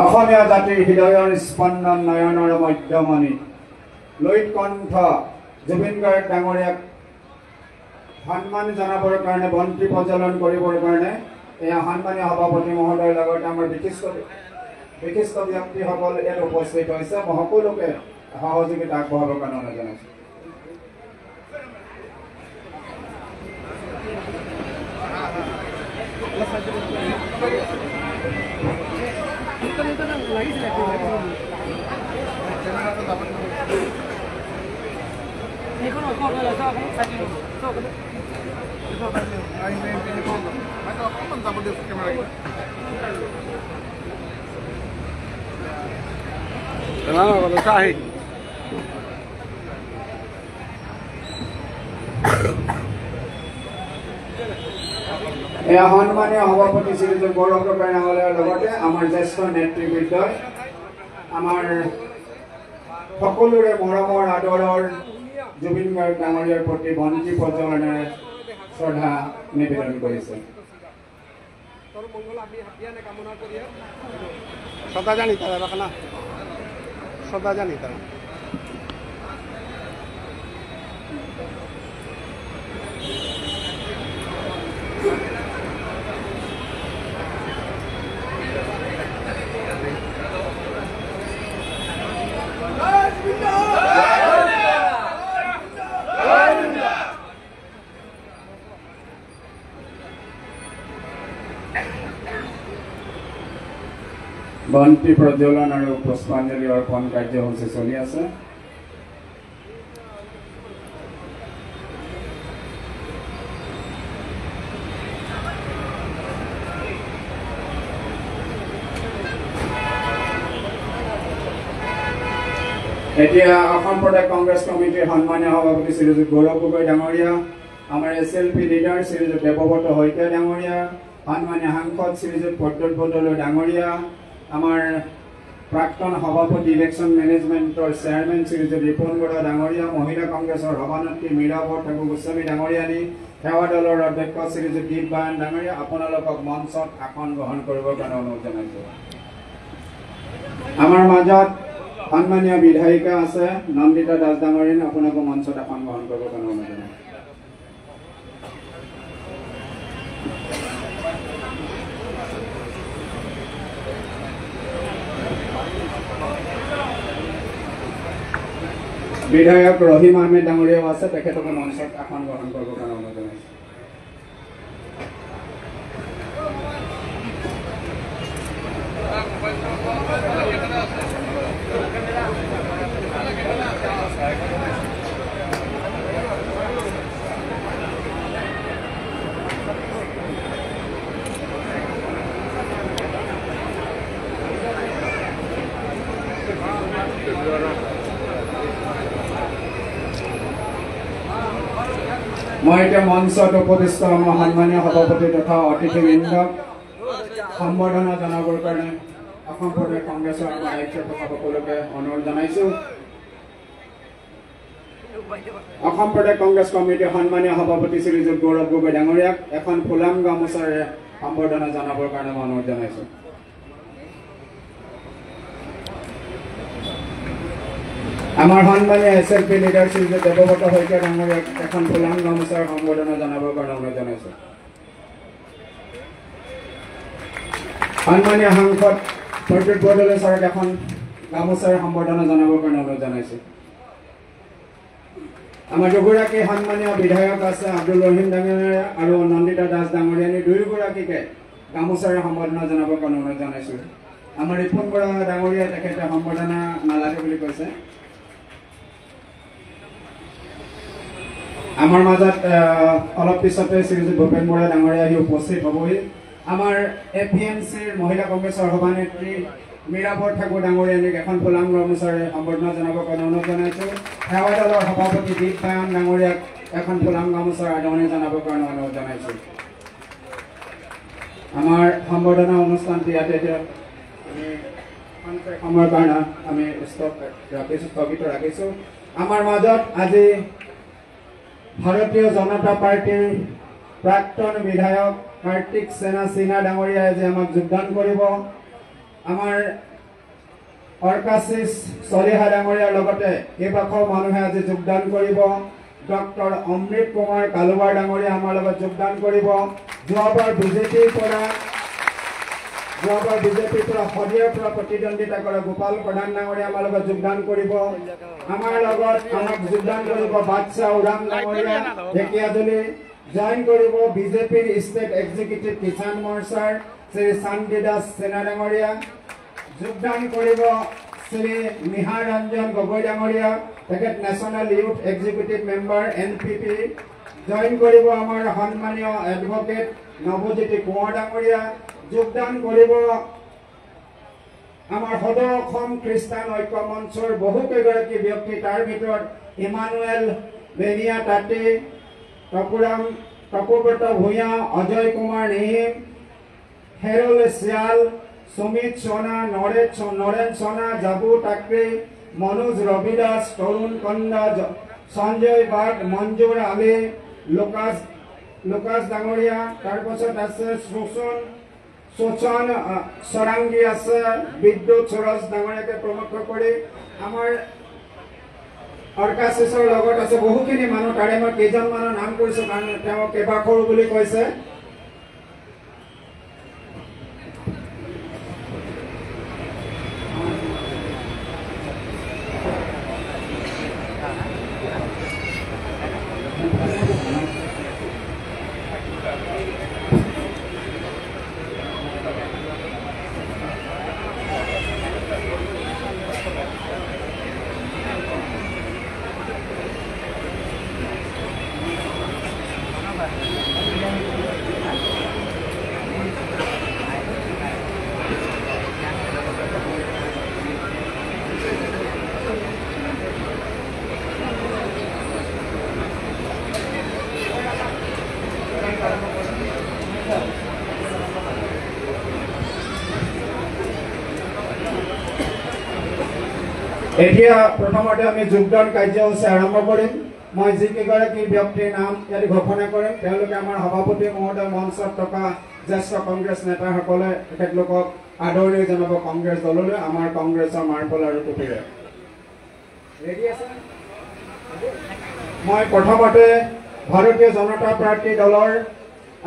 অসমীয়া জাতিৰ হৃদয়ৰ স্পন্দন নয়নৰ মধ্যমণি ললিত কণ্ঠ জুবিন গাৰ্গ ডাঙৰীয়াক সন্মান জনাবৰ কাৰণে, বন্তি প্ৰজ্বলন কৰিবৰ কাৰণে এয়া সন্মানীয় সভাপতি মহোদয়ৰ লগতে আমাৰ বিশিষ্ট ব্যক্তিসকল ইয়াত উপস্থিত হৈছে। মই সকলোকে সহযোগিতা আগবঢ়াবৰ কাৰণে অনুৰোধ জনাইছোঁ। এয়া সন্মানীয় সভাপতি শ্ৰীযুত গৌৰৱ গগৈ ডাঙৰীয়াৰ লগতে আমাৰ জ্যেষ্ঠ নেতৃবৃন্দই আমাৰ সকলোৰে মৰমৰ আদৰৰ জুবিন গাৰ্গ ডাঙৰীয়াৰ প্ৰতি বন্তি প্ৰজ্বলনেৰে শ্ৰদ্ধা নিবেদন কৰিছে। বন্তি প্ৰজ্বলন আৰু পুষ্পাঞ্জলি অৰ্পণ কাৰ্যসূচী চলি আছে। এতিয়া অসম প্ৰদেশ কংগ্ৰেছ কমিটিৰ সন্মানীয় সভাপতি শ্ৰীযুত গৌৰৱ গগৈ ডাঙৰীয়া, আমাৰ এছ এল পি লিডাৰ শ্ৰীযুত দেৱব্ৰত শইকীয়া ডাঙৰীয়া, সন্মানীয় সাংসদ শ্ৰীযুত প্ৰদ্যুৎ বৰদলৈ ডাঙৰীয়া, আমাৰ প্ৰাক্তন সভাপতি ইলেকশ্যন মেনেজমেণ্টৰ চেয়াৰমেন শ্ৰীযুত ৰিপুণ বৰা ডাঙৰীয়া, মহিলা কংগ্ৰেছৰ সভানেত্ৰী মীৰা বৰঠাকুৰ গোস্বামী ডাঙৰীয়ানী, সেৱা দলৰ অধ্যক্ষ শ্ৰীযুত দীপ বায়ন ডাঙৰীয়া, আপোনালোকক মঞ্চত আসন গ্ৰহণ কৰিবৰ কাৰণে অনুৰোধ জনাইছোঁ। আমাৰ মাজত সন্মানীয় বিধায়িকা আছে নন্দিতা দাস ডাঙৰীয়ানী, আপোনাকো মঞ্চত আসন গ্ৰহণ কৰিবৰ কাৰণে অনুৰোধ জনাইছোঁ। বিধায়ক ৰহিম আহমেদ ডাঙৰীয়াও আছে, তেখেতকো মঞ্চত আসন গ্ৰহণ কৰিবৰ কাৰণে অনুৰোধ জনাইছোঁ। মই এতিয়া মঞ্চত উপবিষ্ট আমাৰ সন্মানীয় সভাপতি তথা অতিথিবৃন্দক সম্বৰ্ধনা জনাবৰ কাৰণে অসম প্ৰদেশ কংগ্ৰেছৰ আমাৰ দায়িত্ব থকা সকলোকে অনুৰোধ জনাইছোঁ। অসম প্ৰদেশ কংগ্ৰেছ কমিটিৰ সন্মানীয় সভাপতি শ্ৰীযুত গৌৰৱ গগৈ ডাঙৰীয়াক এখন ফুলাম গামোচাৰে সম্বৰ্ধনা জনাবৰ কাৰণে মই অনুৰোধ জনাইছোঁ। আমাৰ সন্মানীয় এছ এল পি লিডাৰ শ্ৰীযুত দেৱব্ৰত শইকীয়া ডাঙৰীয়াক এখন ফুলাম গামোচাৰ সম্বৰ্ধনা জনাবৰ কাৰণে অনুৰোধ জনাইছোঁ। সন্মানীয় সাংসদ প্ৰদ্যুৎ বৰদলৈ ছাৰক এখন গামোচাৰ সম্বৰ্ধনা জনাবৰ কাৰণে অনুৰোধ জনাইছোঁ। আমাৰ দুগৰাকী সন্মানীয় বিধায়ক আছে, আব্দুল ৰহিম ডাঙৰীয়া আৰু নন্দিতা দাস ডাঙৰীয়ানী, দুয়োগৰাকীকে গামোচাৰে সম্বৰ্ধনা জনাবৰ কাৰণে অনুৰোধ জনাইছোঁ। আমাৰ ৰিপুণ বৰা ডাঙৰীয়া, তেখেতে সম্বৰ্ধনা নালাগে বুলি কৈছে। আমাৰ মাজত অলপ পিছতে শ্ৰীযুত ভূপেন বৰা ডাঙৰীয়া আহি উপস্থিত হ'বহি। আমাৰ এ পি এম চিৰ মহিলা কংগ্ৰেছৰ সভানেত্ৰী মীৰা বৰঠাকুৰ ডাঙৰীয়ানীক এখন ফুলাম গামোচাৰে সম্বৰ্ধনা জনাবৰ কাৰণে অনুৰোধ জনাইছোঁ। সেৱা দলৰ সভাপতি দীপ বায়ন ডাঙৰীয়াক এখন ফুলাম গামোচাৰ আদৰণি জনাবৰ কাৰণে অনুৰোধ জনাইছোঁ। আমাৰ সম্বৰ্ধনা অনুষ্ঠানটো ইয়াতে এতিয়া আমি সময়ৰ কাৰণে আমি ৰাখিছোঁ, স্থগিত ৰাখিছোঁ। আমাৰ মাজত আজি ভাৰতীয় জনতা পাৰ্টীৰ প্ৰাক্তন বিধায়ক কাৰ্তিক সেনা সিনহা ডাঙৰীয়াই আজি আমাক যোগদান কৰিব। আমাৰ অৰ্কাশিষ চলিহা ডাঙৰীয়াৰ লগতে কেইবাশ মানুহে আজি যোগদান কৰিব। ডক্টৰ অমৃত কুমাৰ কালুৱাৰ ডাঙৰীয়া আমাৰ লগত যোগদান কৰিব। যোৱাবাৰ বিজেপিৰ পৰা শদিয়াৰ পৰা প্ৰতিদ্বন্দ্বিতা কৰা গোপাল প্ৰধান ডাঙৰীয়া আমাৰ লগত যোগদান কৰিব। আমাৰ লগত আমাক যোগদান কৰিব বাদশাহ ওৰাং ডাঙৰীয়া ঢেকীয়াজুলি। জইন কৰিব বিজেপিৰ ষ্টেট এক্সিকিউটিভ কিষাণ মৰ্চাৰ শ্ৰী শান্তি দাস সেনা ডাঙৰীয়া। যোগদান কৰিব শ্ৰী নিহাৰ ৰঞ্জন গগৈ ডাঙৰীয়া, তেখেত national youth executive member NPP। Join কৰিব আমাৰ সন্মানীয় এডভকেট নৱজ্যোতি কোঁৱৰ ডাঙৰীয়া। যোগদান কৰিব আমাৰ সদৌ অসম খ্ৰীষ্টান ঐক্য মঞ্চৰ বহুকেইগৰাকী ব্যক্তি, তাৰ ভিতৰত ইমানুৱেল বেনিয়া তাঁতী, তপোব্ৰত ভূঞা, অজয় কুমাৰ নেহিম, হেৰল শিয়াল, সুমিত সোনা, নৰেন সোনা, জাবু টাকৰি, মনোজ ৰবিদাস, তৰুণ কন্দা, সঞ্জয় বাগ, মঞ্জুৰ আলী, লুকাছ ডাঙৰীয়া। তাৰপাছত আছে শোচন সৰাংগী আছে, বিদ্যুৎ সৰজ ডাঙৰীয়াকে প্ৰমুখ কৰি আমাৰ অৰ্কাশিষৰ লগত আছে বহুখিনি মানুহ। তাৰে মই কেইজনমানৰ নাম কৰিছোঁ কাৰণ তেওঁ কেইবাশৰো বুলি কৈছে। এতিয়া প্ৰথমতে আমি যোগদান কাৰ্যসূচী আৰম্ভ কৰিম। মই যিকেইগৰাকী ব্যক্তিৰ নাম ইয়াত ঘোষণা কৰিম, তেওঁলোকে আমাৰ সভাপতি মহোদয়, মঞ্চত থকা জ্যেষ্ঠ কংগ্ৰেছ নেতাসকলে তেখেতলোকক আদৰণি জনাব কংগ্ৰেছ দললৈ আমাৰ কংগ্ৰেছৰ মাৰ্বল আৰু টুপিৰে। ৰেডি আছে? মই প্ৰথমতে ভাৰতীয় জনতা পাৰ্টী দলৰ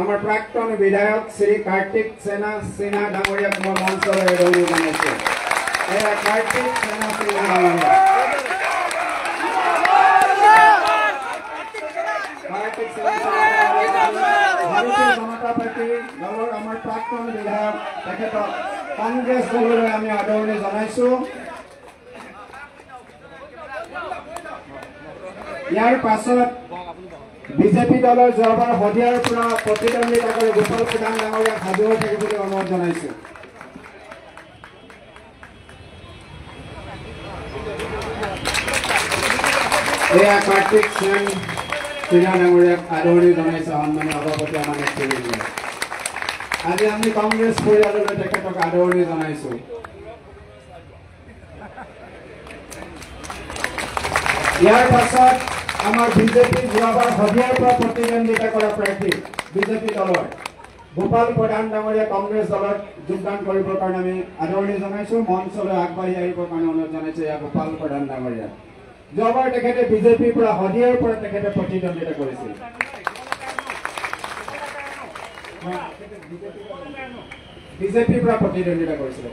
আমাৰ প্ৰাক্তন বিধায়ক শ্ৰী কাৰ্তিক সেনা সিনহা ডাঙৰীয়াক মই মঞ্চলৈ আদৰণি জনাইছোঁ। এয়া কাৰ্তিক সেনা সিনহা ডাঙৰীয়া। ভাৰতীয় জনতা পাৰ্টী দলৰ আমাৰ প্ৰাক্তন বিধায়ক, তেখেতক কংগ্ৰেছ দললৈ আমি আদৰণি জনাইছোঁ। ইয়াৰ পাছত বিজেপি দলৰ যোৱাবাৰ শদিয়াৰ পৰা প্ৰতিদ্বন্দ্বিতা কৰি গোপাল প্ৰধান ডাঙৰীয়াক সাজু হৈ থাকিবলৈ অনুৰোধ জনাইছোঁ। এয়া কাৰ্তিক সেন সিনহা ডাঙৰীয়াক আদৰণি জনাইছে সন্মানীয় সভাপতি আমাৰ নেতৃবৃন্দই। আজি আমি কংগ্ৰেছ পৰিয়াললৈ তেখেতক আদৰণি জনাইছোঁ। ইয়াৰ পাছত আমাৰ বিজেপি যোৱাবাৰ শদিয়াৰ পৰা প্ৰতিদ্বন্দ্বিতা কৰা প্ৰাৰ্থী বিজেপি দলৰ গোপাল প্ৰধান ডাঙৰীয়া কংগ্ৰেছ দলত যোগদান কৰিবৰ কাৰণে আমি আদৰণি জনাইছোঁ। মঞ্চলৈ আগবাঢ়ি আহিবৰ কাৰণে অনুৰোধ জনাইছোঁ। এয়া গোপাল প্ৰধান ডাঙৰীয়া, যোৱাবাৰ তেখেতে বিজেপিৰ পৰা শদিয়াৰ পৰা তেখেতে প্ৰতিদ্বন্দ্বিতা কৰিছিল। বিজেপিৰ পৰা প্ৰতিদ্বন্দ্বিতা কৰিছিল।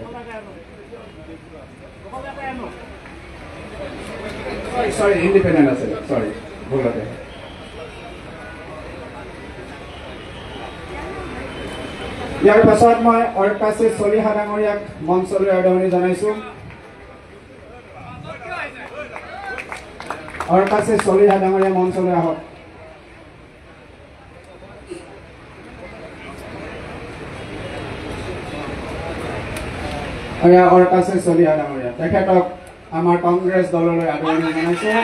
চৰি, ইণ্ডিপেণ্ডেণ্ট আছিল, চৰি ভুলতে। ইয়াৰ পাছত মই অৰ্কাশী চলিহা ডাঙৰীয়াক মঞ্চলৈ আদৰণি জনাইছোঁ। অৰ্কাশী চলিহা ডাঙৰীয়া মঞ্চলৈ আহক। অৰ্কাশী চলিহা ডাঙৰীয়া, তেখেতক আমাৰ কংগ্ৰেছ দললৈ আদৰণি জনাইছোঁ।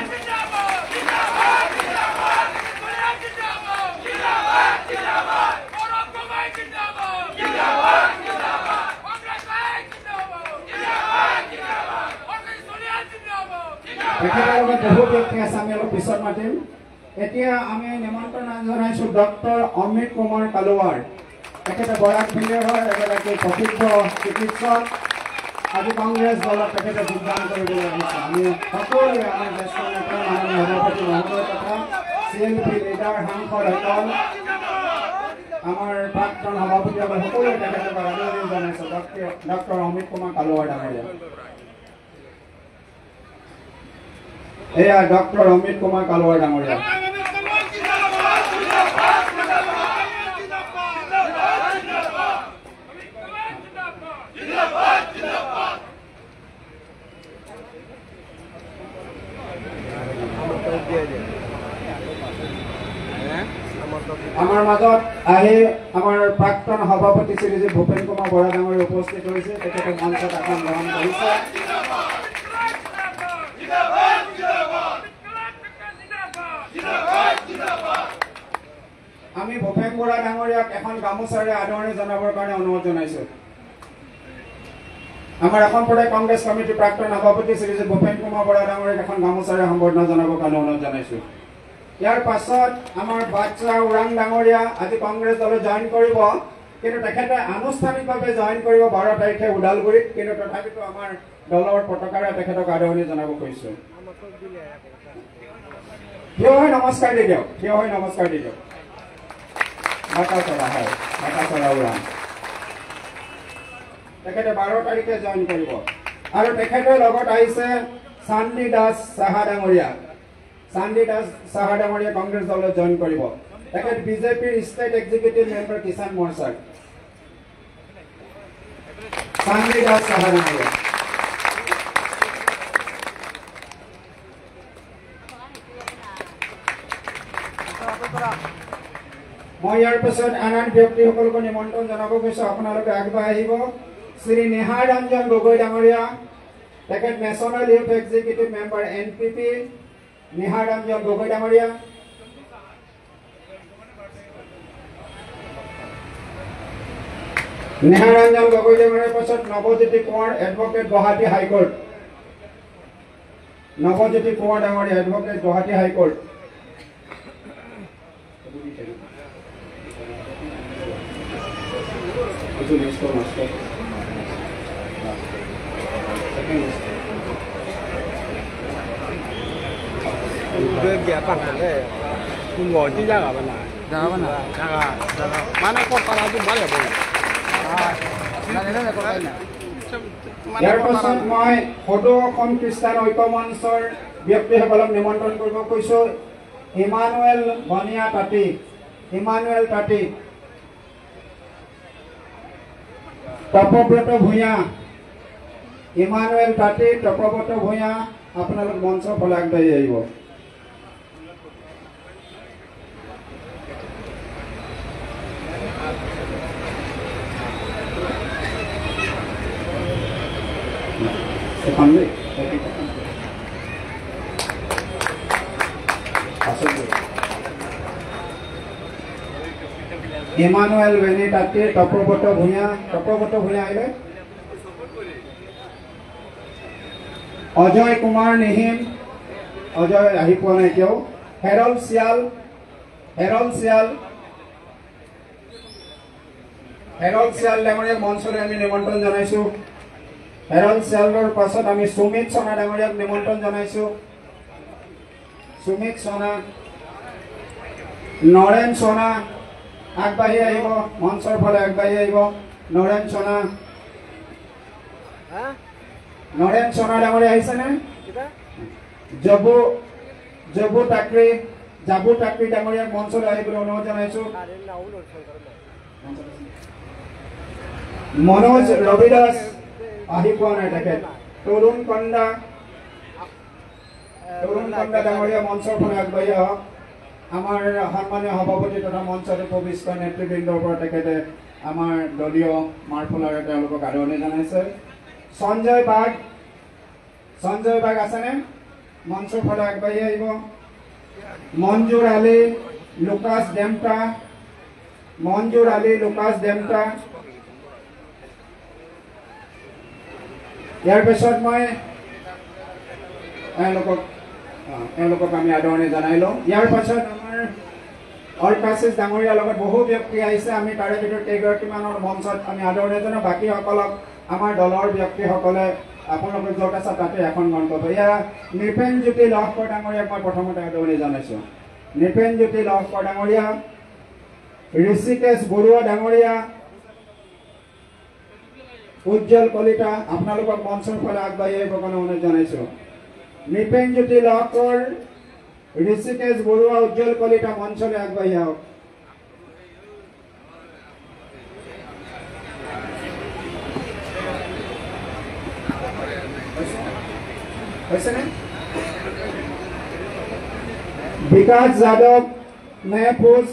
তেখেতৰ লগত বহু ব্যক্তি আছে, আমি অলপ পিছত মাতিম। এতিয়া আমি নিমন্ত্ৰণ জনাইছোঁ ডক্টৰ অমিত কুমাৰ কালোৱাৰ। তেখেতে বৰাক ভেলীৰ হয়, এগৰাকী প্ৰসিদ্ধ চিকিৎসক। আজি কংগ্ৰেছ দলত তেখেতে যোগদান কৰিবলৈ আহিছে। আমি সকলোৱে আমাৰ জ্যেষ্ঠ নেতা মাননীয় সভাপতি মহোদয় তথা চি এল পি লিডাৰ সাংসদসকল, আমাৰ প্ৰাক্তন সভাপতিসকল সকলোৱে তেখেতক আদৰণি জনাইছোঁ। ডক্টৰ অমিত কুমাৰ কালোৱাৰ ডাঙৰীয়া, এয়া ডক্টৰ অমিত কুমাৰ কালোৱাৰ ডাঙৰীয়া। আমাৰ মাজত আহি আমাৰ প্ৰাক্তন সভাপতি শ্ৰীযুত ভূপেন কুমাৰ বৰা ডাঙৰীয়া উপস্থিত হৈছে। তেখেতে মঞ্চত আসন গ্ৰহণ কৰিছে। আমি ভূপেন বৰা ডাঙৰীয়াক এখন গামোচাৰে আদৰণি জনাবৰ কাৰণে অনুৰোধ জনাইছো। আমাৰ অসম প্ৰদেশ কংগ্ৰেছ কমিটিৰ প্ৰাক্তন সভাপতি শ্ৰীযুত ভূপেন কুমাৰ বৰা ডাঙৰীয়াক এখন গামোচাৰে সম্বৰ্ধনা জনাবৰ কাৰণে অনুৰোধ জনাইছো। ইয়াৰ পাছত আমাৰ বাদশাহ ওৰাং ডাঙৰীয়া আজি কংগ্ৰেছ দলত জইন কৰিব, কিন্তু তেখেতে আনুষ্ঠানিকভাৱে জইন কৰিব 12 তাৰিখে ওদালগুৰিত, কিন্তু তথাপিতো আমাৰ দলৰ পতাকাৰে তেখেতক আদৰণি জনাব খুজিছোঁ। থিয় হৈ নমস্কাৰ দি দিয়ক, থিয় হৈ নমস্কাৰ দি দিয়ক। বাটাচৰা, হয়, বাটাচৰা ওৰাং তেখেতে 12 তাৰিখে জইন কৰিব। আৰু তেখেতৰ লগত আহিছে চান্দি দাস চাহা ডাঙৰীয়া। চান্দি দাস চাহা ডাঙৰীয়া কংগ্ৰেছ দলত জইন কৰিব। তেখেত বিজেপিৰ ষ্টেট এক্সিকিউটিভ মেম্বাৰ কিষাণ মৰ্চাৰ। চান্দি দাস চাহা ডাঙৰীয়া। মই ইয়াৰ পিছত আন আন ব্যক্তিসকলকো নিমন্ত্ৰণ জনাব গৈছোঁ, আপোনালোকে আগবাঢ়ি আহিব। শ্ৰী নিহাৰ ৰঞ্জন গগৈ ডাঙৰীয়া, তেখেত national youth executive member N P P. Nihar Ranjan Gogoi ডাঙৰীয়া। নিহাৰ ৰঞ্জন গগৈ ডাঙৰীয়াৰ পাছত নৱজ্যোতি কোঁৱৰ, এডভকেট গুৱাহাটী হাইকোৰ্ট। নৱজ্যোতি কোঁৱৰ ডাঙৰীয়া, এডভকেট গুৱাহাটী হাইকোৰ্ট। ইয়াৰ পাছত মই সদৌ অসম খ্ৰীষ্টান ঐক্য মঞ্চৰ ব্যক্তিসকলক নিমন্ত্ৰণ কৰিব কৈছোঁ। ইমানুৱেল বনিয়া তাঁতী, ইমানুৱেল তাঁতী, তপব্ৰত ভূঞা, ইমানুৱেল তাঁতী, তপব্ৰত ভূঞা, আপোনালোক মঞ্চৰ ফালে আগবাঢ়ি আহিব। ইমানুৱেল বেনী তাঁতী, তপব্ৰত ভূঞা, তপব্ৰত ভূঞা আহিলে। অজয় কুমাৰ নিহিম, অজয় আহি পোৱা নাই এতিয়াও। হেৰল শিয়াল, হেৰল শিয়াল, হেৰল শিয়াল ডাঙৰীয়াক মঞ্চলৈ আমি নিমন্ত্ৰণ জনাইছোঁ। হেৰল শিয়ালৰ পাছত আমি সুমিত সোনা ডাঙৰীয়াক নিমন্ত্ৰণ জনাইছোঁ। সুমিত সোনা, নৰেন সোনা আগবাঢ়ি আহিব, মঞ্চৰ ফালে আগবাঢ়ি আহিব। নৰেন সোনা, নৰেন সোনা ডাঙৰীয়া আহিছেনে? জবু, জবু টাক্ৰী, জাবু টাক্ৰী ডাঙৰীয়াক মঞ্চলৈ আহিবলৈ অনুৰোধ জনাইছোঁ। মনোজ ৰবিদাস আহি পোৱা নাই তেখেত। তৰুণ কন্দা, তৰুণ কন্দা ডাঙৰীয়া মঞ্চৰ ফালে আগবাঢ়ি আহক। আমাৰ সন্মানীয় সভাপতি তথা মঞ্চত উপবিষ্ট নেতৃবৃন্দৰ পৰা তেখেতে আমাৰ দলীয় মাৰফলাৰে তেওঁলোকক আদৰণি জনাইছে। সঞ্জয় বাগ, সঞ্জয় বাগ আছেনে? মঞ্চৰ ফালে আগবাঢ়ি আহিব। মঞ্জুৰ আলী, লুকাছ ডেমটা, মঞ্জুৰ আলী, লুকাছ ডেমটা। ইয়াৰ পিছত মই এওঁলোকক আমি আদৰণি জনাই লওঁ। ইয়াৰ পাছত আমাৰ অৰ্কাশিস ডাঙৰীয়াৰ লগত বহু ব্যক্তি আহিছে। আমি তাৰে ভিতৰত কেইগৰাকীমানৰ মঞ্চত আমি আদৰণি জনাওঁ। বাকীসকলক আমাৰ দলৰ ব্যক্তিসকলে আপোনালোকে য'ত আছে তাতে এখন গ্ৰহণ কৰিব। এয়া নৃপেন জ্যোতি লহকৰ ডাঙৰীয়াক মই প্ৰথমতে আদৰণি জনাইছোঁ। নৃপেন জ্যোতি লহকৰ ডাঙৰীয়া, ঋষিকেশ বৰুৱা ডাঙৰীয়া, উজ্জ্বল কলিতা, আপোনালোকক মঞ্চৰ ফালে আগবাঢ়ি আহিবৰ কাৰণে অনুৰোধ জনাইছোঁ। নৃপেন জ্যোতি লহকৰ, ঋষিকেশ বৰুৱা, উজ্জ্বল কলিতা মঞ্চলৈ আগবাঢ়ি আহক। হৈছেনে? বিকাশ যাদৱ, মেহফুজ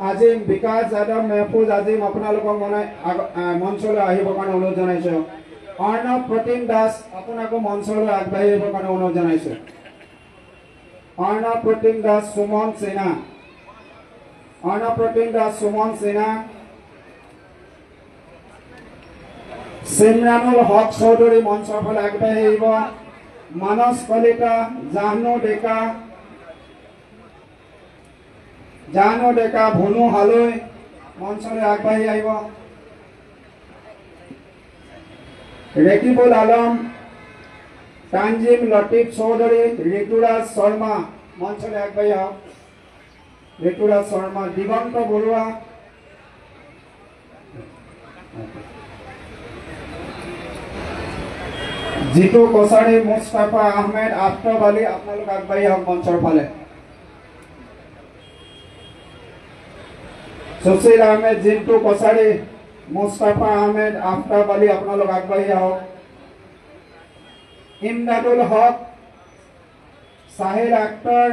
আজিম, বিকাশ যাদৱ, মেহফুজ আজিম, আপোনালোকক মানে মঞ্চলৈ আহিবৰ কাৰণে অনুৰোধ জনাইছোঁ। অৰ্ণৱ প্ৰতিম দাস, আপোনাকো মঞ্চলৈ আগবাঢ়ি আহিবৰ কাৰণে অনুৰোধ জনাইছোঁ। অৰ্ণৱ প্ৰতিম দাস, সুমন সিনহা, অৰ্ণৱ প্ৰতিম দাস, সুমন সিনহা, চিমৰানুল হক চৌধুৰী মঞ্চৰ ফালে আগবাঢ়ি আহিব। মানস কলিতা, জাহ্নু ডেকা, জাহ্নু ডেকা, ভনু হালৈ মঞ্চলৈ আগবাঢ়ি আহিব। ৰেকিবুল আলম, তানজিম লতিফ চৌধুৰী, ঋতুৰাজ শৰ্মা মঞ্চলৈ আগবাঢ়ি আহক। ঋতুৰাজ শৰ্মা, দিগন্ত বৰুৱা, জিতু কছাৰী, মুস্তাফা আহমেদ, আফতাব আলী, আপোনালোক আগবাঢ়ি আহক মঞ্চৰ ফালে। সুশীল আহমেদ, জিন্টু কছাৰী, মুস্তাফা আহমেদ, আফতাব আলী, আপোনালোক আগবাঢ়ি আহক। ইমদাদুল হক, সাহিল আক্তাৰ,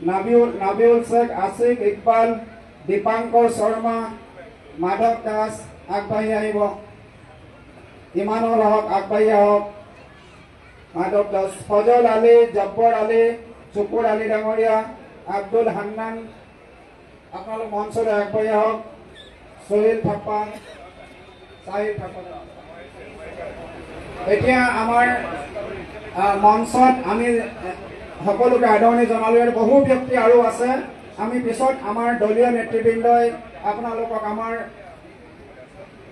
নাবিউল শেখ, আছিফ ইকবাল, দীপাংকৰ শৰ্মা, মাধৱ দাস আগবাঢ়ি আহিব। ইমানুল হক আগবাঢ়ি আহক। মাধৱ দাস, ফজল আলী, জব্বৰ আলী, চুকুৰ আলী ডাঙৰীয়া, আব্দুল হান্নান, আপোনালোক মঞ্চলৈ আগবাঢ়ি আহক। সোহেল থাপা, চাহিল থাপা। এতিয়া আমাৰ মঞ্চত আমি সকলোকে আদৰণি জনালোঁ। ইয়াত বহু ব্যক্তি আৰু আছে। আমি পিছত আমাৰ দলীয় নেতৃবৃন্দই আপোনালোকক আমাৰ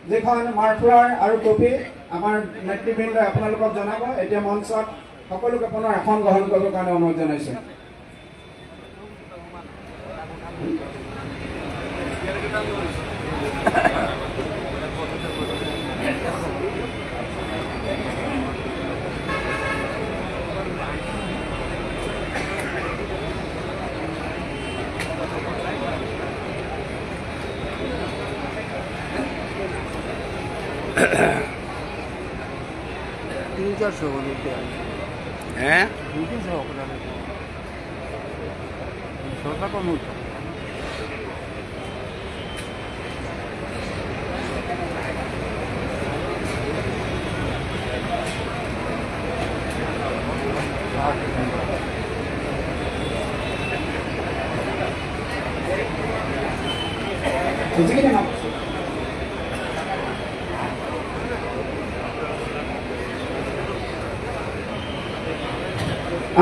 যিখন মাৰ্ফলাৰ আৰু টুপি আমাৰ নেতৃবৃন্দই আপোনালোকক জনাব। এতিয়া মঞ্চত সকলোকে পুনৰ আসন গ্ৰহণ কৰিবৰ কাৰণে অনুৰোধ জনাইছোঁ। হ্যাঁ,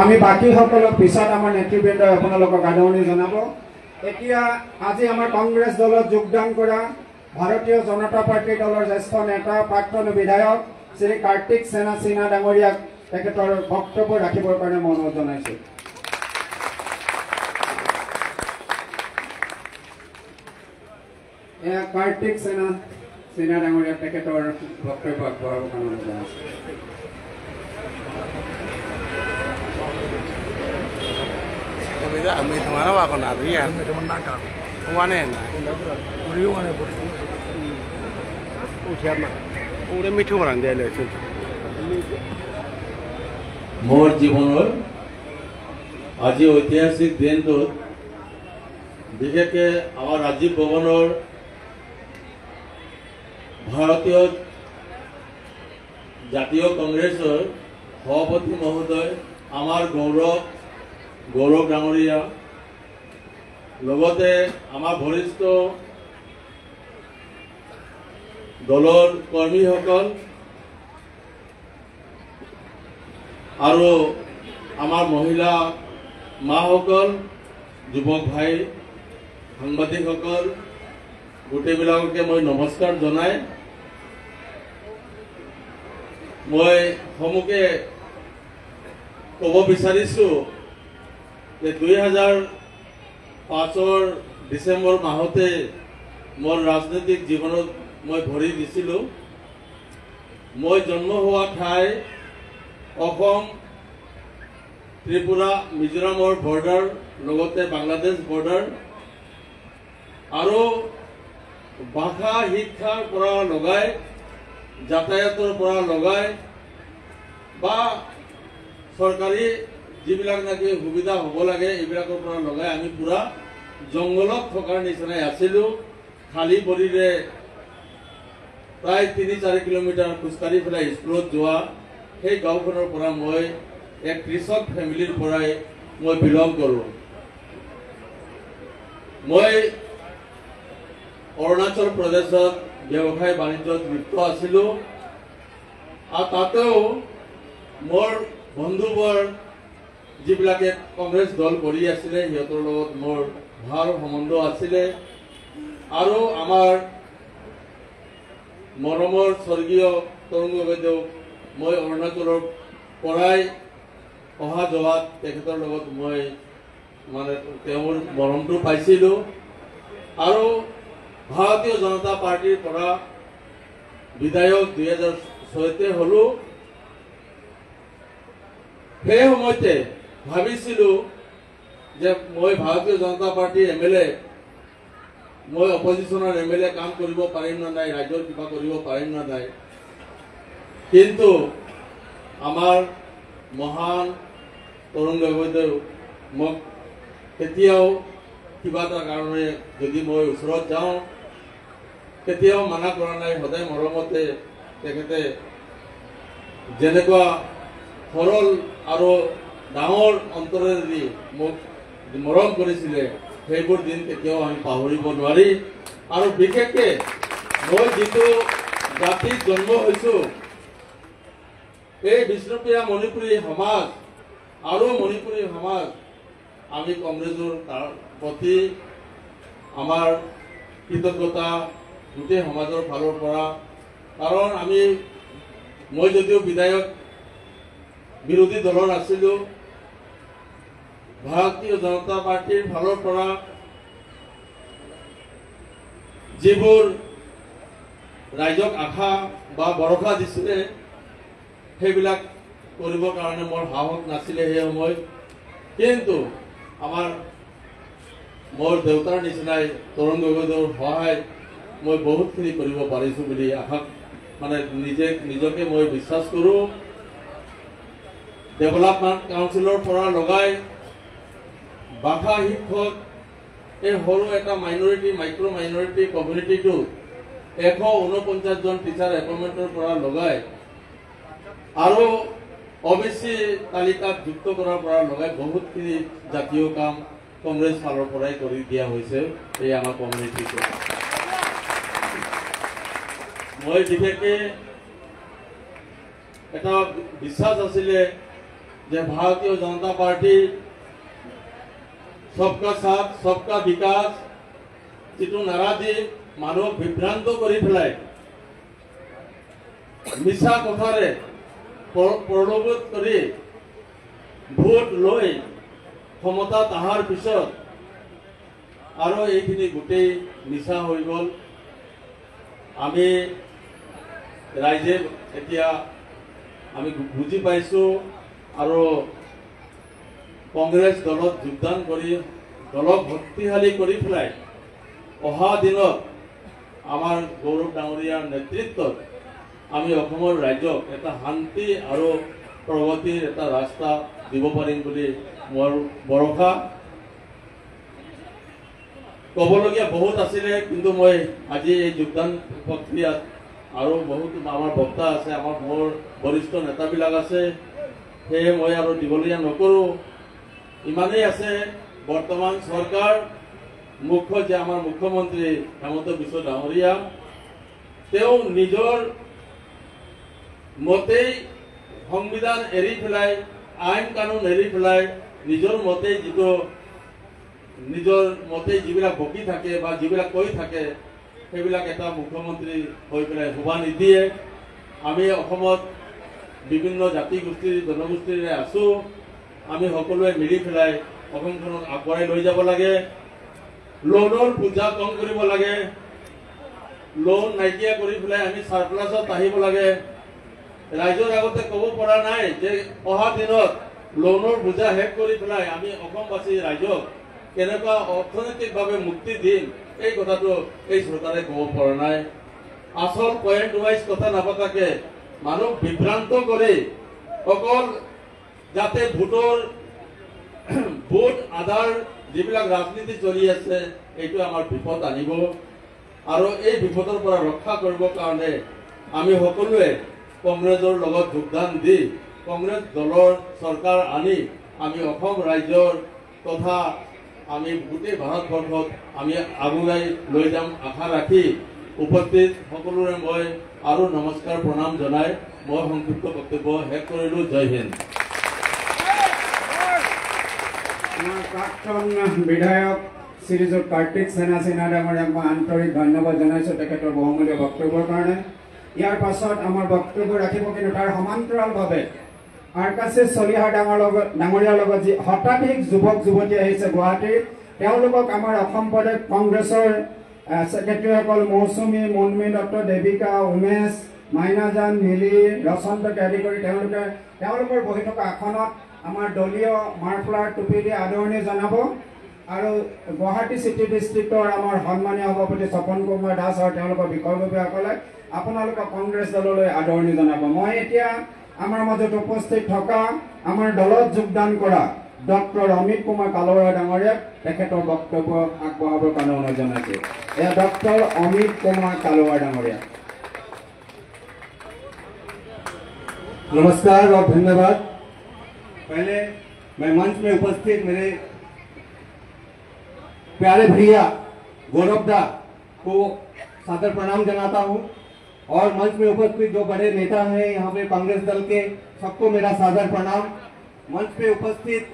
আমি বাকীসকলক পিছত আমাৰ নেতৃবৃন্দই আপোনালোকক আদৰণি জনাব। এতিয়া আজি আমাৰ কংগ্ৰেছ দলত যোগদান কৰা ভাৰতীয় জনতা পাৰ্টীৰ দলৰ জ্যেষ্ঠ নেতা প্ৰাক্তন বিধায়ক শ্ৰী কাৰ্তিক সেনা সিনহা ডাঙৰীয়াক তেখেতৰ বক্তব্য ৰাখিবৰ কাৰণে মই অনুৰোধ জনাইছোঁ। এয়া কাৰ্তিক সেনা সিনহা ডাঙৰীয়াক তেখেতৰ বক্তব্য আগবঢ়াবৰ কাৰণে অনুৰোধ জনাইছোঁ। আমি তোমাৰ এখন আৰ মোৰ জীৱনৰ আজি ঐতিহাসিক দিনটোত বিশেষকৈ আমাৰ ৰাজীৱ ভৱনৰ ভাৰতীয় জাতীয় কংগ্ৰেছৰ সভাপতি মহোদয় আমাৰ গৌৰৱ ডাঙৰীয়া, লগতে আমাৰ বৰিষ্ঠ দলৰ কৰ্মীসকল আৰু আমাৰ মহিলা মাসকল, যুৱক ভাই, সাংবাদিকসকল, গোটেইবিলাককে মই নমস্কাৰ জনাই মই সমূহকে ক'ব বিচাৰিছোঁ যে 2005ৰ ডিচেম্বৰ মাহতে মোৰ ৰাজনৈতিক জীৱনত মই ভৰি দিছিলোঁ। মই জন্ম হোৱা ঠাই অসম, ত্ৰিপুৰা, মিজোৰামৰ বৰ্ডাৰ, লগতে বাংলাদেশ বৰ্ডাৰ, আৰু ভাষা শিক্ষাৰ পৰা লগাই যাতায়াতৰ পৰা লগাই বা চৰকাৰী যিবিলাক নেকি সুবিধা হ'ব লাগে এইবিলাকৰ পৰা লগাই আমি পুৰা জংঘলত থকাৰ নিচিনাই আছিলোঁ। খালী ভৰিৰে প্ৰায় 3-4 কিলোমিটাৰ খোজকাঢ়ি পেলাই স্কুলত যোৱা সেই গাঁওখনৰ পৰা মই এক কৃষক ফেমিলিৰ পৰাই মই বিলং কৰোঁ। মই অৰুণাচল প্ৰদেশত ব্যৱসায় বাণিজ্যত লিপ্ত আছিলোঁ আৰু তাতেও মোৰ বন্ধুবৰ যিবিলাকে কংগ্ৰেছ দল কৰি আছিলে সিহঁতৰ লগত মোৰ ভাল সম্বন্ধ আছিলে। আৰু আমাৰ মৰমৰ স্বৰ্গীয় তৰুণ গগৈদেউ মই অৰুণাচলৰ পৰাই অহা যোৱাত তেখেতৰ লগত মই মানে তেওঁৰ মৰমটো পাইছিলোঁ। আৰু ভাৰতীয় জনতা পাৰ্টীৰ পৰা বিধায়ক 2006তে হ'লোঁ। সেই সময়তে ভাবিছিলোঁ যে মই ভাৰতীয় জনতা পাৰ্টীৰ এম এল এ, মই অপজিশ্যনৰ এম এল এ কাম কৰিব পাৰিম নে নাই, ৰাজ্যৰ কিবা কৰিব পাৰিম নে নাই। কিন্তু আমাৰ মহান তৰুণ গগৈদেউ মোক কেতিয়াও কিবা এটা কাৰণে যদি মই ওচৰত যাওঁ কেতিয়াও মানা কৰা নাই। সদায় মৰমতে তেখেতে যেনেকুৱা সৰল আৰু ডাঙৰ অন্তৰেদি মোক মৰম কৰিছিলে সেইবোৰ দিন কেতিয়াও আমি পাহৰিব নোৱাৰি। আৰু বিশেষকৈ মই যিটো জাতিত জন্ম হৈছোঁ, এই বিষ্ণুপ্ৰিয়া মণিপুৰী সমাজ আৰু মণিপুৰী সমাজ আমি কংগ্ৰেছৰ তাৰ প্ৰতি আমাৰ কৃতজ্ঞতা গোটেই সমাজৰ ফালৰ পৰা। কাৰণ মই যদিও বিধায়ক বিৰোধী দলৰ আছিলোঁ, ভাৰতীয় জনতা পাৰ্টীৰ ফালৰ পৰা যিবোৰ ৰাইজক আশা বা ভৰসা দিছিলে সেইবিলাক কৰিবৰ কাৰণে মোৰ সাহস নাছিলে সেই সময়ত। কিন্তু আমাৰ মোৰ দেউতাৰ নিচিনাই তৰুণ গগৈদেউৰ সহায় মই বহুতখিনি কৰিব পাৰিছোঁ বুলি আশা মানে নিজকে মই বিশ্বাস কৰোঁ। ডেভেলপমেণ্ট কাউন্সিলৰ পৰা লগাই ভাষা শিক্ষক এই সৰু এটা মাইনৰিটি মাইক্ৰ' মাইনৰিটি কমিউনিটিটো 149জন টিচাৰ এপইণ্টমেণ্টৰ পৰা লগাই আৰু অ বি চি তালিকাত যুক্ত কৰাৰ পৰা লগাই বহুতখিনি জাতীয় কাম কংগ্ৰেছ ফালৰ পৰাই কৰি দিয়া হৈছে এই আমাৰ কমিউনিটিটো। মই বিশেষকৈ এটা বিশ্বাস আছিলে যে ভাৰতীয় জনতা পাৰ্টি সবকা সাথ সবকা বিকাশ যিটো নাৰা দি মানুহক বিভ্ৰান্ত কৰি পেলাই মিছা কথাৰে প্ৰলোভত কৰি ভোট লৈ ক্ষমতাত অহাৰ পিছত আৰু এইখিনি গোটেই মিছা হৈ গ'ল। আমি ৰাইজে এতিয়া আমি বুজি পাইছোঁ আৰু কংগ্ৰেছ দলত যোগদান কৰি দলক শক্তিশালী কৰি পেলাই অহা দিনত আমাৰ গৌৰৱ ডাঙৰীয়াৰ নেতৃত্বত আমি অসমৰ ৰাইজক এটা শান্তি আৰু প্ৰগতিৰ এটা ৰাস্তা দিব পাৰিম বুলি মোৰ ভৰসা। ক'বলগীয়া বহুত আছিলে, কিন্তু মই আজি এই যোগদান প্ৰক্ৰিয়াত আৰু বহুত আমাৰ বক্তা আছে, আমাৰ মোৰ বৰিষ্ঠ নেতাবিলাক আছে, সেয়ে মই আৰু দীঘলীয়া নকৰোঁ। ইমানেই আছে বৰ্তমান চৰকাৰ মুখ্য যে আমাৰ মুখ্যমন্ত্ৰী হেমন্ত বিশ্ব ডাঙৰীয়া, তেওঁ নিজৰ মতেই সংবিধান এৰি পেলাই, আইন কানুন এৰি পেলাই নিজৰ মতেই যিটো নিজৰ মতে যিবিলাক বকি থাকে বা যিবিলাক কৈ থাকে সেইবিলাক এটা মুখ্যমন্ত্ৰী হৈ পেলাই শোভা নিদিয়ে। আমি অসমত বিভিন্ন জাতি গোষ্ঠী জনগোষ্ঠীৰে আছোঁ, আমি সকলোৱে মিলি পেলাই অসমখনক আগবঢ়াই লৈ যাব লাগে। লোনৰ বোজা কম কৰিব লাগে, লোন নাইকিয়া কৰি পেলাই আমি চাৰপ্লাছত আহিব লাগে। ৰাইজৰ আগতে ক'ব পৰা নাই যে অহা দিনত লোনৰ বোজা শেষ কৰি পেলাই আমি অসমবাসী ৰাইজক কেনেকুৱা অৰ্থনৈতিকভাৱে মুক্তি দিম, এই কথাটো এই চৰকাৰে ক'ব পৰা নাই। আচল পইণ্ট ৱাইজ কথা নাপাতাকে মানুহ বিভ্ৰান্ত কৰি অকল যাতে ভোটৰ ভোট আধাৰ যিবিলাক ৰাজনীতি চলি আছে এইটো আমাৰ বিপদ আনিব। আৰু এই বিপদৰ পৰা ৰক্ষা কৰিবৰ কাৰণে আমি সকলোৱে কংগ্ৰেছৰ লগত যোগদান দি কংগ্ৰেছ দলৰ চৰকাৰ আনি আমি অসম ৰাজ্যৰ তথা আমি গোটেই ভাৰতবৰ্ষত আমি আগুৱাই লৈ যাম আশা ৰাখি উপস্থিত সকলোৰে মই আৰু নমস্কাৰ প্ৰণাম জনাই মই সংক্ষিপ্ত বক্তব্য শেষ কৰিলোঁ। জয় হিন্দ। আমাৰ প্ৰাক্তন বিধায়ক শ্ৰীযুত কাৰ্তিক সেনা সিনহা ডাঙৰীয়াক মই আন্তৰিক ধন্যবাদ জনাইছোঁ তেখেতৰ বহুমূলীয়া বক্তব্যৰ কাৰণে। ইয়াৰ পাছত আমাৰ বক্তব্য ৰাখিব, কিন্তু তাৰ সমান্তৰালভাৱে আৰকাশী চলিহা ডাঙৰীয়াৰ লগত যি শতাধিক যুৱক যুৱতী আহিছে গুৱাহাটীৰ, তেওঁলোকক আমাৰ অসম প্ৰদেশ কংগ্ৰেছৰ ছেক্ৰেটাৰীসকল মৌচুমী, মুনমী দত্ত, দেৱিকা, উমেশ, মাইনাজান, মিলি, ৰচন্তকে আদি কৰি তেওঁলোকে তেওঁলোকৰ বহি থকা আসনত আমাৰ দলীয় মাৰ্ফলাৰ টুপি দি আদৰণি জনাব। আৰু গুৱাহাটী চিটি ডিষ্ট্ৰিক্টৰ আমাৰ সন্মানীয় সভাপতি স্বপন কুমাৰ দাস আৰু তেওঁলোকৰ বিষয়ববীয়াসকলে আপোনালোকক কংগ্ৰেছ দললৈ আদৰণি জনাব। মই এতিয়া আমাৰ মাজত উপস্থিত থকা আমাৰ দলত যোগদান কৰা ডক্টৰ অমিত কুমাৰ কালোৰা ডাঙৰীয়াক তেখেতৰ বক্তব্য আগবঢ়াবৰ কাৰণে অনুৰোধ জনাইছোঁ। এয়া ডক্টৰ অমিত কুমাৰ কালোৰা ডাঙৰীয়া। नमस्कार और धन्यवाद। पहले मैं मंच में उपस्थित मेरे प्यारे भैया गौरव दा को सादर प्रणाम जनाता हूं और मंच में उपस्थित जो बड़े नेता हैं यहाँ पे कांग्रेस दल के, सबको मेरा सादर प्रणाम। मंच पे उपस्थित,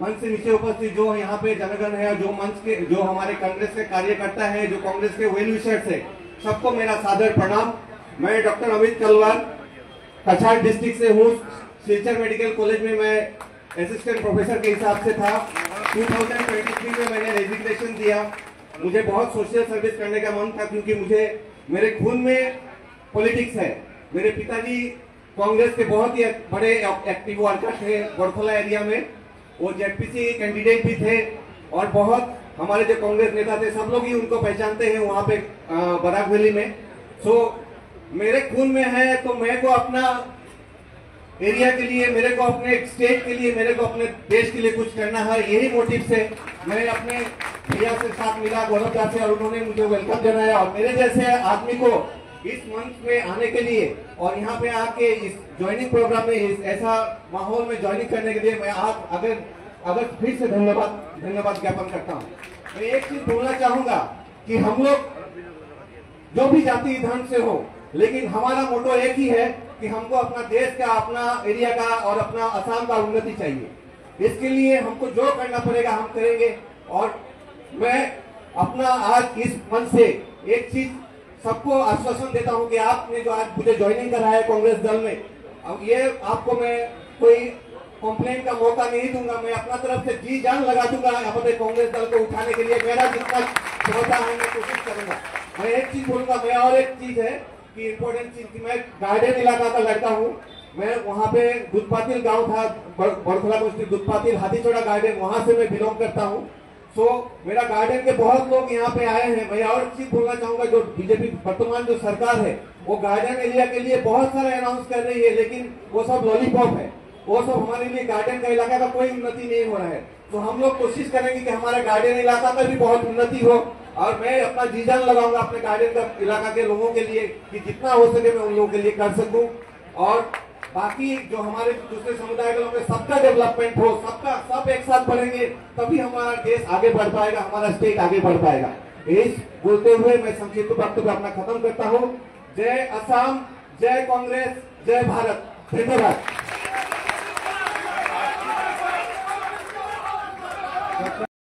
मंच से नीचे उपस्थित जो यहाँ पे जनगण है, जो मंच के, जो हमारे कांग्रेस के कार्यकर्ता है, जो कांग्रेस के वेल विशर्स है, सबको मेरा सादर प्रणाम। मैं डॉक्टर अमित कलवार कछार डिस्ट्रिक्ट से हूँ। सिलचर मेडिकल कॉलेज में मैं असिस्टेंट प्रोफेसर के हिसाब से था। 2023 में मैंने रेजिग्नेशन दिया। मुझे बहुत सोशल सर्विस करने का मन था, क्योंकि मुझे मेरे खून में पॉलिटिक्स है। मेरे पिताजी कांग्रेस के बहुत ही बड़े एक्टिव वर्कर थे बड़खोला एरिया में, वो जेडपीसी कैंडिडेट भी थे और बहुत हमारे जो कांग्रेस नेता थे सब लोग ही उनको पहचानते हैं वहाँ पे बराक वैली में। सो मेरे खून में है, तो मेरे को अपना एरिया के लिए, मेरे को अपने स्टेट के लिए, मेरे को अपने देश के लिए कुछ करना है, यही मोटिव से मैं अपने भैया से साथ मिला, गौरव दा से, और उन्होंने मुझे welcome जनाया। और मेरे जैसे आदमी को इस मंच में आने के लिए और यहाँ पे आके इस ज्वाइनिंग प्रोग्राम में, इस ऐसा माहौल में ज्वाइनिंग करने के लिए मैं आप अगर अगर फिर से धन्यवाद ज्ञापन करता हूँ। मैं एक चीज बोलना चाहूंगा कि हम लोग जो भी जाति धर्म से हो, लेकिन हमारा मोटो एक ही है कि हमको अपना देश का, अपना एरिया का और अपना असम का उन्नति चाहिए। इसके लिए हमको जो करना पड़ेगा हम करेंगे। और मैं अपना आज इस मन से एक चीज सबको आश्वासन देता हूं कि आपने जो आज मुझे ज्वाइनिंग कराया है कांग्रेस दल में, अब ये आपको मैं कोई कंप्लेन का मौका नहीं दूंगा। मैं अपना तरफ से जी जान लगा दूंगा अपने कांग्रेस दल को उठाने के लिए। मेरा जितना क्षमता है मैं कोशिश करूंगा। मैं एक चीज बोलूंगा, मैं और एक चीज है कि इम्पोर्टेंट चीज कि मैं गार्डन इलाका का लड़का हूँ। मैं वहाँ पे दुधपातिल गांव था, बड़खोला बस्ती, दुधपातिल हाथीचौड़ा गार्डन, वहाँ से मैं बिलोंग करता हूँ। सो मेरा गार्डन के बहुत लोग यहाँ पे आए हैं। मैं और चीज बोलना चाहूंगा, जो बीजेपी वर्तमान जो सरकार है वो गार्डन एरिया के लिए बहुत सारा अनाउंस कर रही है, लेकिन वो सब लॉलीपॉप है। वो सब हमारे लिए गार्डन का इलाका का कोई उन्नति नहीं हो रहा है। तो हम लोग कोशिश करेंगे कि हमारे गार्डन इलाका में भी बहुत उन्नति हो और मैं अपना जी जान लगाऊंगा अपने गार्डन का इलाका के लोगों के लिए कि जितना हो सके मैं उन लोगों के लिए कर सकूं। और बाकी जो हमारे दूसरे समुदाय के लोग हैं, सबका डेवलपमेंट हो, सबका, सब एक साथ बढ़ेंगे तभी हमारा देश आगे बढ़ पाएगा, हमारा स्टेट आगे बढ़ पाएगा। इस बोलते हुए मैं संक्षिप्त वक्तव्य अपना खत्म करता हूँ। जय असम, जय कांग्रेस, जय भारत। धन्यवाद।